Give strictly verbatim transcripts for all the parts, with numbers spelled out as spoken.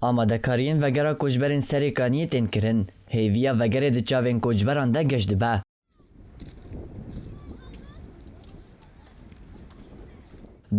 Amadekariyên vegera koçberên Serê Kaniyê tên kirin. Hêviya vegerê di çavên koçberan de geş dibe.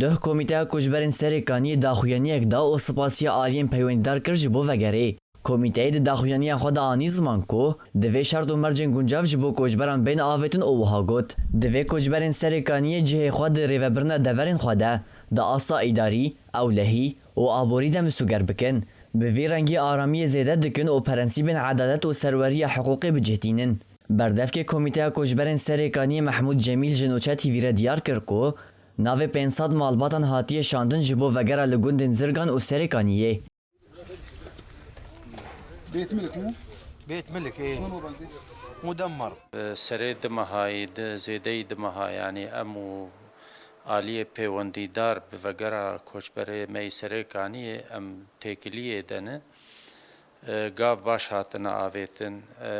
Duh Komîteya Koçberên Serê Kaniyê daxuyaniyek da û spasiya aliyên peywendîdar kir ji bo vegerê. Komîteyê di daxuyaniya xwe de anî ziman ku divê şert û mercên guncav ji bo koçberan bên avêtin û wiha got, divê koçberên Serê Kaniyê cihê xwe di rêvebirina deverên xwe de, di asta îdarî, ewlehî û aborî de misûger bikin. Bi vî rengî aramiyê zêde dikin û prensîbên edalet û serweriya hiqûqê bi cih tînin. Berdevkê Komîteya Koçberên Serê Kaniyê Mehmûd Cemîl ji Nûçe T V re diyar kir ku navê pênc sed malbatan hatiye şandin ji bo vegera li gundên Zirgan û Serê Kaniyê. بيت ملك مو؟ بيت ملك، ايه. شلون هو بلدي؟ مدمر. Serê du mehayî, di zêdeyî du meha, yanî em û aliyê pêwendîdar bi vegera koçberê me yî Serê Kaniyê em têkiliyê de ne. E, gav baş hatine avêtin. E,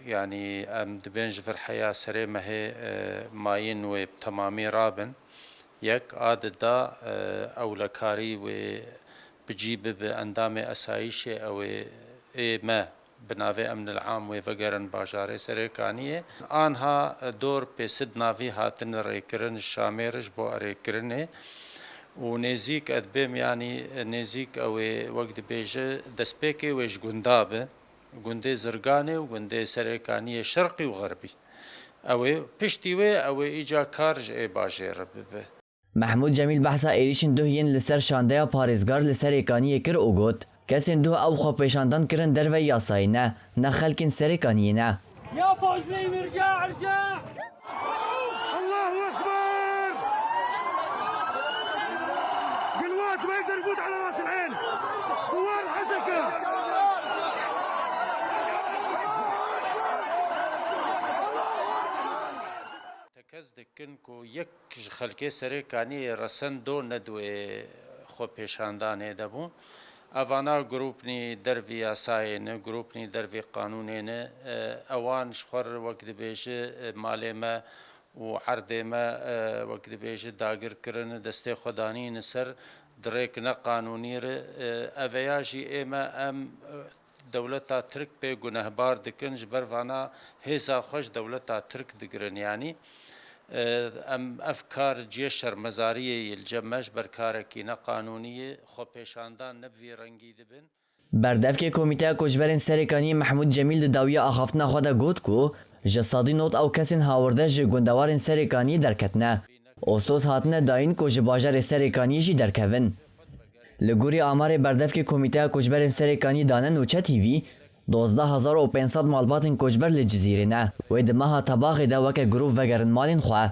yanî em dibên ji vir heya serê mehê, e, mayîn wê bi temamî rabin. Yek a di da, e, ewlekarî wê bi cî bibe, endamê esayîşê ew ê, ê me bi navê Emnil Am wê vegerin bajarê Serê Kaniyê. Anha dor pê sid navî hatine rêkirin ji Şamêr ji bo erêkirinê û nêzîk ez dibêm, yanî nêzîk ew ê wek dibêje destpêkê wê ji gunda be, gundê Zirganê û gundê Serê Kaniyê şerqî û xerbî. Ew ê piştî wê ew ê îca kar ji ê bajêr re bibe. Mehmûd Cemîl behsa êrîşên duh yên li ser şandeya parêzgar li Serê Kaniyê kir û got, kesên duh ew xwepêşandan kirin derveyî yasayê ne, ne xelkên Serê Kaniyê ne. يا فوزلي ارجع، ارجع. الله أكبر! قنوات ما يقدر يفوت على راس العين. ثوار العسكر. Tekez dikin ku yek ji xelkê Serê Kaniyê resendo ne di wê xwepêşandanê de bû. Evana grûpnî dervî yasayê ne, grûpnî dervî qanûnê ne. E, ewan ji xwe re wek dibêje, e, malê me û erdê me, e, wek dibêje dagir kirine, destê xwe danîne ser di rêk neqanûnî re. E, eveya jî ê me em, e, dewleta Tirk pê gunehbar dikin, ji ber vana hêza xwe ji dewleta Tirk digirin. Yanî, e, em ev kar cihê şermezariyê yê li cem me, ji ber karekî neqanûnî yê, xwepêşandan ne bi vî rengî dibin. Berdevkê Komîteya Koçberên Serê Kaniyê Mehmûd Cemîl di dawiya axaftina xwe de got ku ji sedî nod ew kesên hawirde ji gundewarên Serê Kaniyê derketine û soz hatine dayîn ku ji bajarê Serê Kaniyê jî derkevin. Li gorî amarê berdevkê Komîteya Koçberên Serê Kaniyê dane Nûçe T V, dozdeh hezar û pênc sed malbatên koçber li Cizîrê ne. Wê di meha Tebaxê de weke grûp vegerin malên xwe.